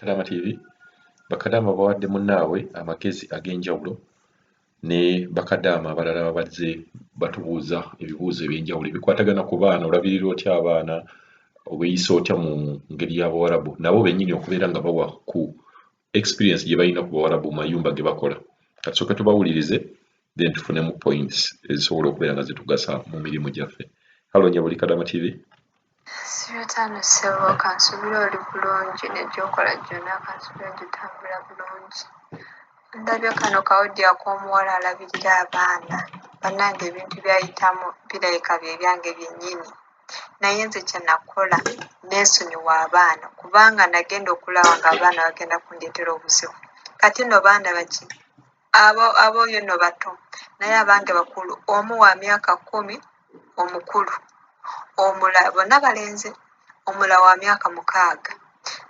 Kadaama TV. Bakadaama bawadde munnaabwe amagezi ag'enjawulo ne bakadaama abalala babazze batubuuza ebibuuzo eby'enjawulo ebikwatagana ku baana, olabirira otya abaana, weeyisa otya mu ngeri y'Abawarabu, nabo bennyini okubeera nga bawa ku experience gye balina ku Bawarabu mu mayumba ge bakola. Katusooke tubawulirize then tufunemu points ezisobola okubeera nga zitugasa mu mirimu gyaffe. Hallo nnyabo, oli Kadaama TV. Sibitaano ssebo, kansubire oli bulungi ne gy'okola gyonna kansubire gitambula bulungi. Ndabye kano ka audio ak'omuwala alabirira abaana. Bannange ebintu by'ayitamu birabika bye byange byennyini. Naye nze kye nakola neesonyiwa abaana kubanga nagenda okulaba ng'abaana bagenda kundeetera obuzibu. Kati nno baana baki? Abo ab'oyo nno bato naye abange bakulu, omu wa myaka 10 omukulu, omulala bonna balenzi, omulala wa myaka 6.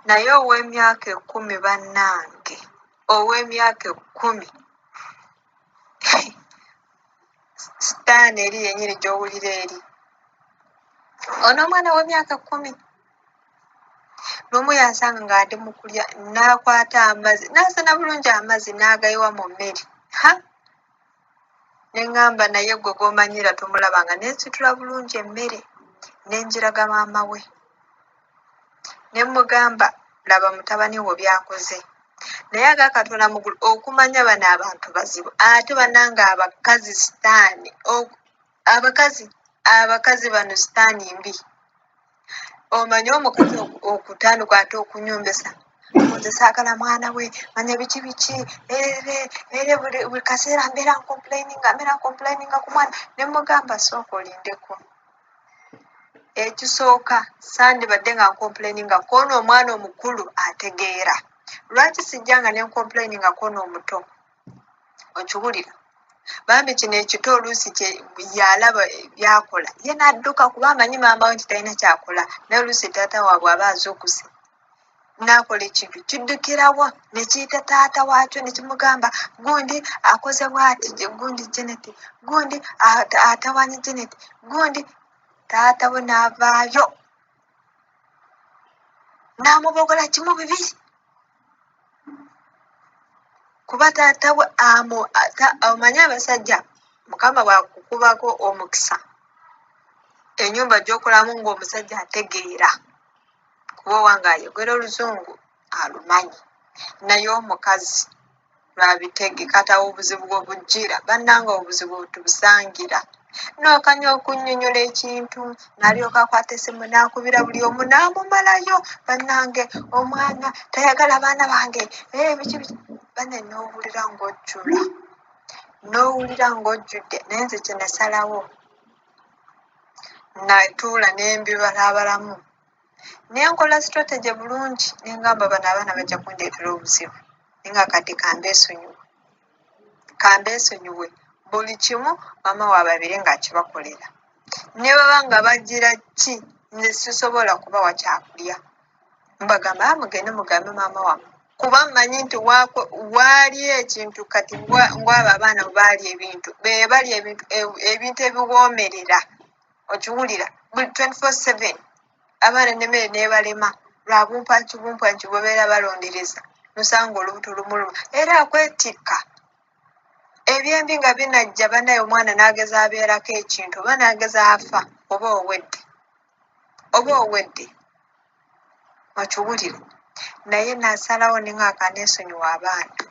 Naye ow'emyaka 10 bannange, ow'emyaka 10 sitaani eri yennyini gy'owulira eri. Ono omwana w'emyaka 10 lumu yansanga nga ndi mu kulya n'akwata amazzi n'asena bulungi amazzi n'agayiwa mu mmere. Ha! Ne ŋŋamba naye ggwe gw'omanyiira tomulaba nga ne nsitula bulungi emmere ne ngiraga maama we. Ne mmugamba laba mutabani wo by'akoze. Naye aga Katonda mu ggulu okumanya bano abantu bazibu ate bannange abakazi sitaani abakazi abakazi bano sitaani mbi. Omanyi omukazi okutandika ate okunyombesa nze saagala mwana we manya biki biki ere ere buli kaseera mbeera ncomplaininga mbeera ncomplaininga ku mwana ne mugamba sooka olindeko. Ekisooka sandibadde nga ncomplaininga kwono omwana omukulu ategeera. Lwaki sijja nga ne ncomplaininga kwono omuto? Okiwulira? Bambi kino ekito oluusi kye yalaba byakola ye n'adduka kuba amanyi maama we nti talina kyakola, naye oluusi taata waabwe aba azuukuse n'akola ekintu kiddukirawo ne kiyita taata waakyo ne kimugamba gundi akoze bw'ati, gundi Janet, gundi atawanye Janet, gundi taata we n'avaayo n'amubogola kimu bibiri kuba taata we omanyi abasajja Mukama bw'akukubako omukisa ennyumba gy'okolamu ng'omusajja ategeera kuba owange ayogera oluzungu alumanyi naye omukazi lwabitege kati awo obuzibu we bujjira bannange obuzibu tubusangira n'okanya okunnyonnyola ekintu n'alyoka akwata essimu n'akubira buli omu n'amumalayo bannange omwana tayagala baana bange ee biki biki banne n'owulira ng'ojjula n'owulira ng'ojjudde naye nze kye nasalawo natuula ne mbibalaabalamu ne nkola strategy bulungi ne ngamba bano abaana bajja kundeetera obuzibu naye nga kati kambeesonyiwe kambeesonyiwe buli kimu maama waabwe abeere ng'akibakolera ne baba nga bagira ki nze sisobola kubawa kyakulya mbagamba ah, mugende mugambe maama wammwe kuba mmanyi nti waali ekintu kati ngwabo abaana baali ebintu be bali ebintu ebintu ebiwoomerera okiwulira buli 24/7 abaana nemmere nebalema lwa bumpanki bumpanki bwebeera balondereza nosanga olubuto lumuluma era akwetikka ebyembi nga binajja banaye omwana nageza abeerako ekintu oba nageza afa oba owedde oba owedde okiwulira naye nasalawo ninga akanesonyiwa abaana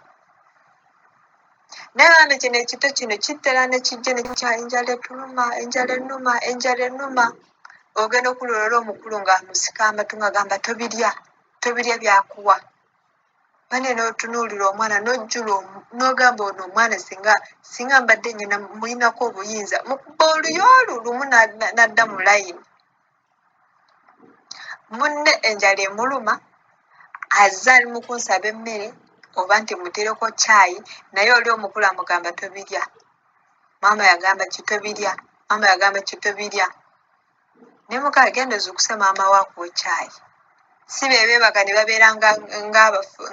naye bambi kino ekito kino kitera ne kijja ne kya enjala etuluma enjala ennuma enjala ennuma ogenda okulola omukulu ng'amusika amatu ng'agamba tobirya tobirya byakuwa bane n'otunuulira omwana n'ojjula n'ogamba ono omwana singa singa mbadde nyina mulinako obuyinza mukuba oluyoolu lumu n'adda mu layini Munne enjala emuluma, azze ali mu kunsaba emmere oba nti muteereko caayi naye oli omukulu amugamba tobirya. Maama yagamba ki tobirya, maama yagamba ki tobirya. Ne mugamba genda ozuukuse maama wo akuwe caayi. Si be beebaka ne babeera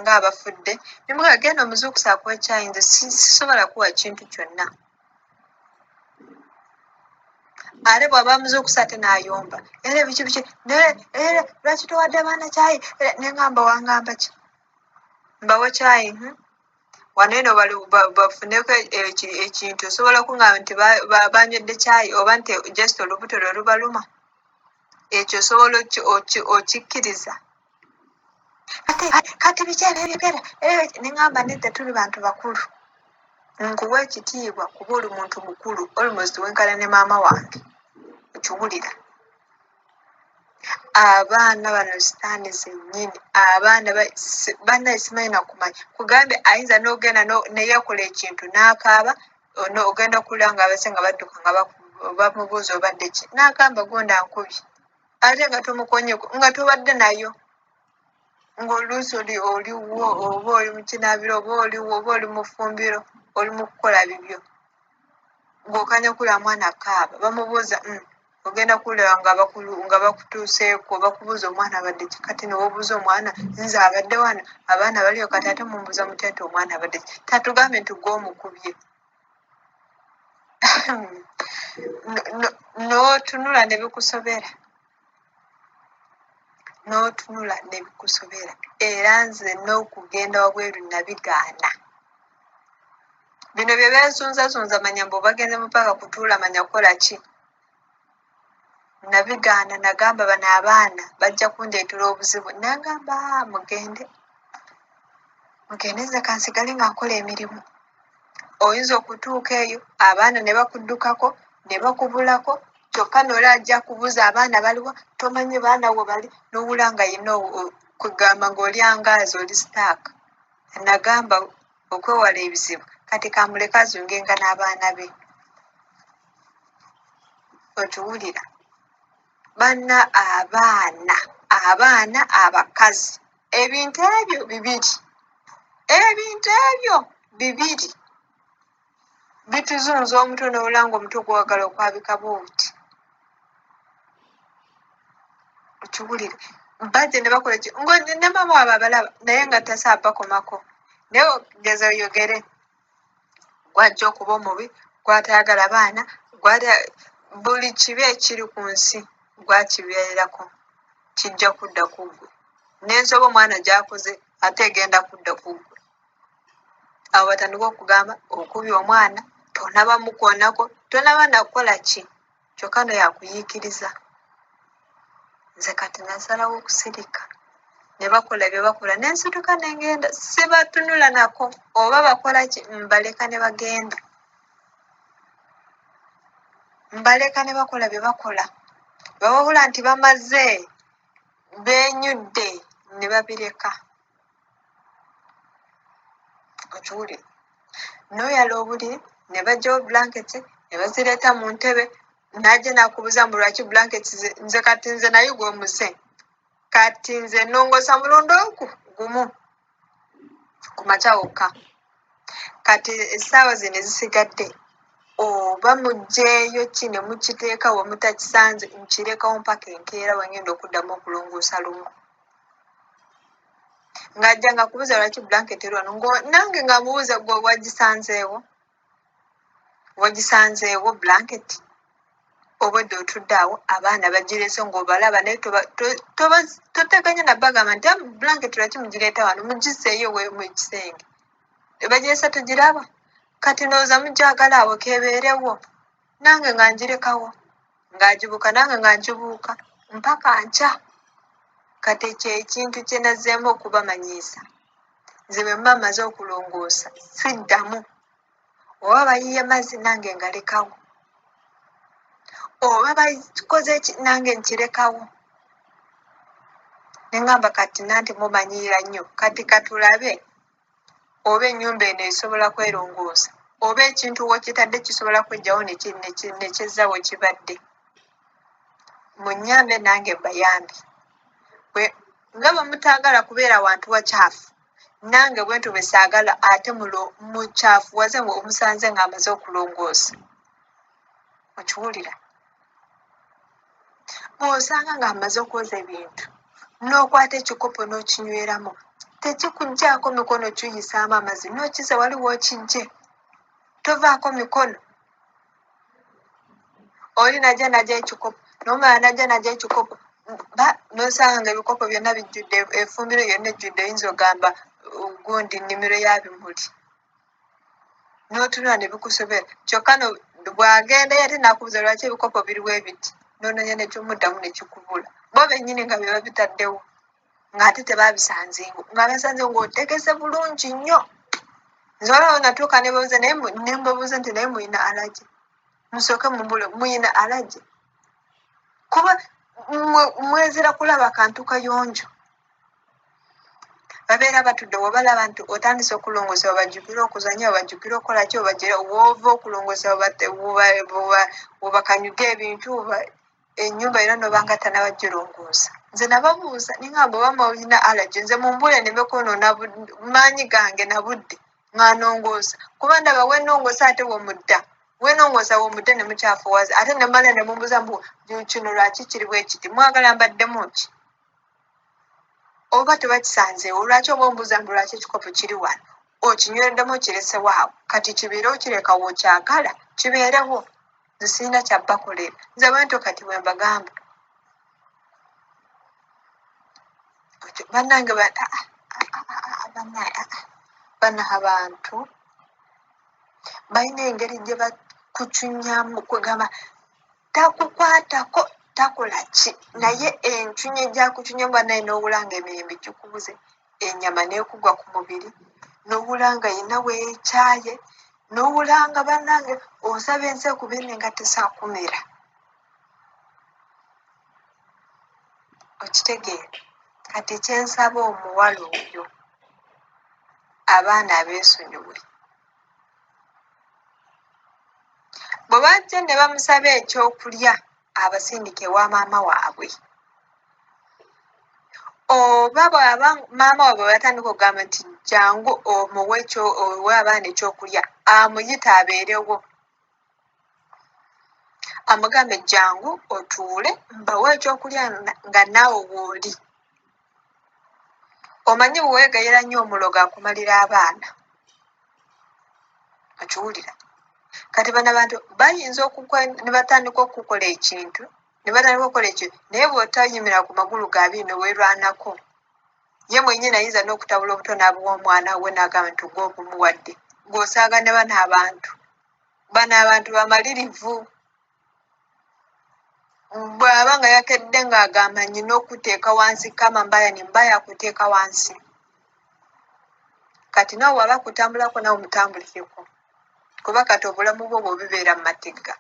ng'abafudde. Ne mugamba genda omuzuukuse akuwe caayi nze sisobola kuwa kintu kyonna. Ate bw'aba amuzuukusa ate n'ayomba era biki biki naye era lwaki towadde abaana kyayi ne ngamba wangamba ki? Mbawe kyayi, Wano eno bafuneko ekintu osobola okungamba nti banywedde kyayi oba nti just olubuto lwe lubaluma? Ekyo osobola okikkiriza? Kati biki ebyogera? Ne ŋŋamba nedda, tuli bantu bakulu. Nkuwa ekitiibwa kuba oli muntu mukulu, almost wenkana ne maama wange. Okiwulira? Abaana bano sitaani zennyini, abaana bannaye simanyi nakumanya. Kugambye ayinza n'ogenda neyekola ekintu n'akaaba, ogenda okuwulira nga abase nga badduka nga bamubuuza obadde ki, n'agamba gonda ankubye, ate nga tomukonyeko, nga tobadde nayo, ng'oluusi oliwo oba oli mu kinaabiro oba oliwo oba oli mu ffumbiro oli mu kukola bibyo, ng'okanya okuwulira mwana akaaba, bamubuuza ogenda kuwulira nga bakutuuseeko bakubuuza omwana abadde ki. Kati newobuuza omwana, nze abadde wano, abaana baliyo, kati ate mumbuuza mutya nti omwana abadde ki? Tatugambe nti gw'omukubye. N'otunula ne bikusobera, n'otunula ne bikusobera. Era nze n'okugenda wabweru nabigaana. Bino bye beezunzazunza, manya mbu bagenze mu paaka kutuula, manya kukola ki, nabigaana. Nagamba bano abaana bajja kundeetera obuzibu. Nagamba mugende, mugende, nze kansigale nga nkola emirimu. Oyinza okutuuka eyo abaana ne bakuddukako ne bakubulako, kyokka n'oli ajja kubuuza abaana baliwa, tomanyi baana we bali, n'owula nga yenna kwegamba ng'oli angaazi, oli stuck. Nagamba okwewala ebizibu kati kamuleke azungenga n'abaana be. Okiwulira? Banna abaana, abaana abakazi, ebintu ebyo bibiri, ebintu ebyo bibiri bituzunza omutwe, n'owulira nga omutwe gwagala okwabika bw'oti. Okiwulira? Bajja ne bakola ki ne maama waabwe abalaba naye nga tasobola bakomako, naye geza oyogere gwajja okuba omubi, gwatayagala baana, buli kibi ekiri ku nsi gwakibeerako, kijja kudda ku ggwe. N'ensobi omwana gy'akoze ate egenda kudda ku ggwe. Awo batandika okugamba okubye omwana, tonaba mukoonako, tonaba nakukola ki, kyokka no yakuyiikiriza. Nze kati nasalawo okusirika ne bakola bye bakola, ne nsituka ne ngenda, sibatunula nako oba bakola ki, mbaleka ne bagenda, mbaleka ne bakola bye bakola. Bawabula nti bamaze beenyudde ne babireka. Okiwulira? N'oyala obuliri ne baggyawo blankets ne bazireeta mu ntebe, n'ajja n'akubuuza mbu lwaki blankets. Nze kati nze nayiga omuze, kati nze nnongoosa mulundi ogu gumu ku makya wokka. Kati essaawa zino ezisigadde oba muggyeeyo ki ne mukiteeka we mutakisanze, nkirekawo mpaka enkeera we ngenda okuddamu okulongoosa lumu. Ng'ajja nga kubuuza lwaki blanket eri wano, nange nga mubuuza gwe wagisanzeewo, wagisanzeewo blanket? Obwedda otudde awo abaana bagireese ng'obalaba, naye toteganya na bagamba nti blanket lwaki mugireeta wano, mugiseeyo mu kisenge. Bagireese togiraba, kati ndowooza mugyagala awo kebeerewo, nange nga ngirekawo, ng'agibuuka nange nga ngibuuka mpaka nkya. Kati ekyo ekintu kye nazzeemu okubamanyiisa, nze bwe mba mmaze okulongoosa siddamu, oba bayiye mazzi nange ngalekawo, oba bakoze ki nange nkirekawo. Ne ŋŋamba kati nanti mumanyiira nnyo, kati katulabe oba ennyumba eno esobola kwerongoosa, oba ekintu w'okitadde kisobola kweggyawo ne kyezza we kibadde. Munnyambe nange mbayambe. Nga bwe mutaagala kubeera wantu wakyafu, nange bwe ntyo bwe saagala ate mukyafuwaze omusanze ng'amaze okulongoosa. Okiwulira? Bw'osanga ng'amaze okwoza ebintu n'okwata ekikopo n'okinyweramu, tekikuggyaako mikono kiyisaamu amazzi n'okizza wali w'okiggye, tovaako mikono. Oli najja najja ekikopo n'omulala najja najja ekikopo, n'osanga nga ebikopo byonna bijjudde, effumbiro yonna ejjudde, oyinza ogamba gundi nnimiro ya bimuli, n'otunula ne bikusobera. Kyokka bw'agendayo ate n'akubuuza lwaki ebikopo biriwo ebiti, n'onoonya nekyomuddamu ne kikubula. Bo bennyini nga bye babitaddewo, ng'ate tebabisanzeewo, nga basanze ng'otegese bulungi nnyo. Nze waliwo natuuka ne babuuza, naye ne mbabuuza nti naye muyina allergy? Musooke mumbule, muyina allergy? Kuba mwezira kulaba kantu kayonjo. Babeera batudde, webalaba nti otandise okulongoosa, babajjukire okuzannya, babajjukire okukola ki, babajjire woova okulongoosa, webakanyuga ebintu ennyumba era nobanga tanabagirongoosa. Nze nababuuza ningamba oba mulina allergy, nze mumbule nneme kwonoona maanyi gange na budde nga nongoosa, kuba ndaba wenongoosa ate wemudda, wenongoosa wemudda ne mukyafuwaza, ate nemala ne mumbuuza mbu kino lwaki kiri bwe kiti, mwagala mbaddemu ki? Oba tebakisanzeewo, lwaki oba ombuuza mbu lwaki ekikopo kiri wano? Okinywereddemu okiresewo awo, kati kibeerewo kireka w'okyagala kibeerewo. Nze sirina kyabbakolera, nze bwentyo kati bwe mbagamba. Bannange bano abantu balina engeri gye bakucunyamu, kwegamba takukwatako takola ki, naye encunya egyakucunyamu bannaye n'owula nga emirembe gikubuze, ennyama n'ekugwa ku mubiri, n'owula nga yenna weekyaye, n'owula nga bannange osaba ensi ekubende nga tesakumera. Okitegeera? Kati kyensaba omuwala oyo, abaana abeesonyiwe. Bwe bajja ne bamusaba ekyokulya, abasindike ewa maama waabwe. Oba bw'aba maama waabwe batandika okugamba nti jangu omuwe owe abaana ekyokulya, amuyite abeerewo. Amugambe jangu otuule mbawe ekyokulya nga naawe w'oli. Omanyi bwe weegayira nnyo omulogo akumalira abaana. Okiwulira? Kati bano abantu bayinza ne batandika okukola ekintu, ne batandika okukola ekintu, naye bw'otayimira ku magulu gaabiri ne weerwanako, ye mwennyini ayinza n'okutabula obuto n'abuwa omwana we n'agamba nti gwe obumuwadde. Gw'osaaga ne bano abantu. Bano abantu bamalirivu. Bw'aba nga yakedde ng'agamba nnyina okuteeka wansi kama mbaya ni mbaya akuteeka wansi. Kati naawe bw'aba akutambulako naawe omutambulireko. Kuba kati obulamu bwo bwe bubeera mu matigga.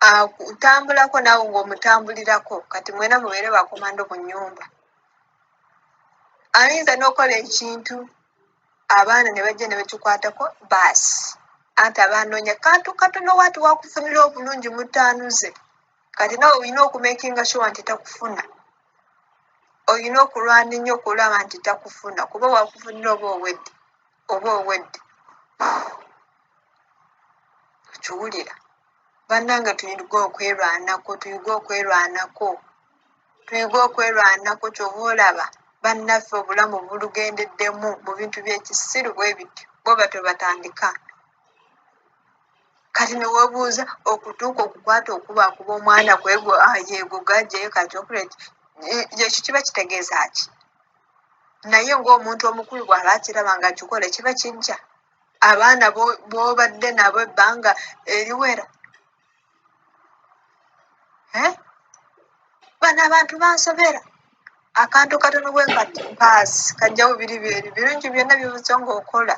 Akutambulako naawe ng'omutambulirako, kati mwena mubeere bakomando mu nnyumba. Ayinza n'okukola ekintu abaana ne bajja ne bakikwatako baasi. Anti abanoonya kantu katono waati wakufunira obulungi mutaanuze. Kati naawe olina okumakinga sure nti takufuna. Olina okulwana ennyo okulaba nti takufuna, kuba wakufunira oba owedde, oba owedde. Okiwulira? Bannange tuyige okwerwanako, tuyige okwerwanako, tuyige okwerwanako. Ky'ova olaba bannaffe obulamu bulugendeddemu mu bintu by'ekisiru bwe bityo, bo batyo batandika. Kati ne weebuuza okutuuka okukwata okubaakuba omwana kwegwo yeegwo gajjayo ka chocolate, ekyo kiba kitegeeza ki? Naye ng'omuntu omukulu bw'aba akiraba ng'akikola kiba kijja. Abaana b'obadde nabo ebbanga eriwera. Bano abantu bansobera. Akantu katono bwe kati baasi kajjawo biri byeri birungi byonna by'obuze ng'okola.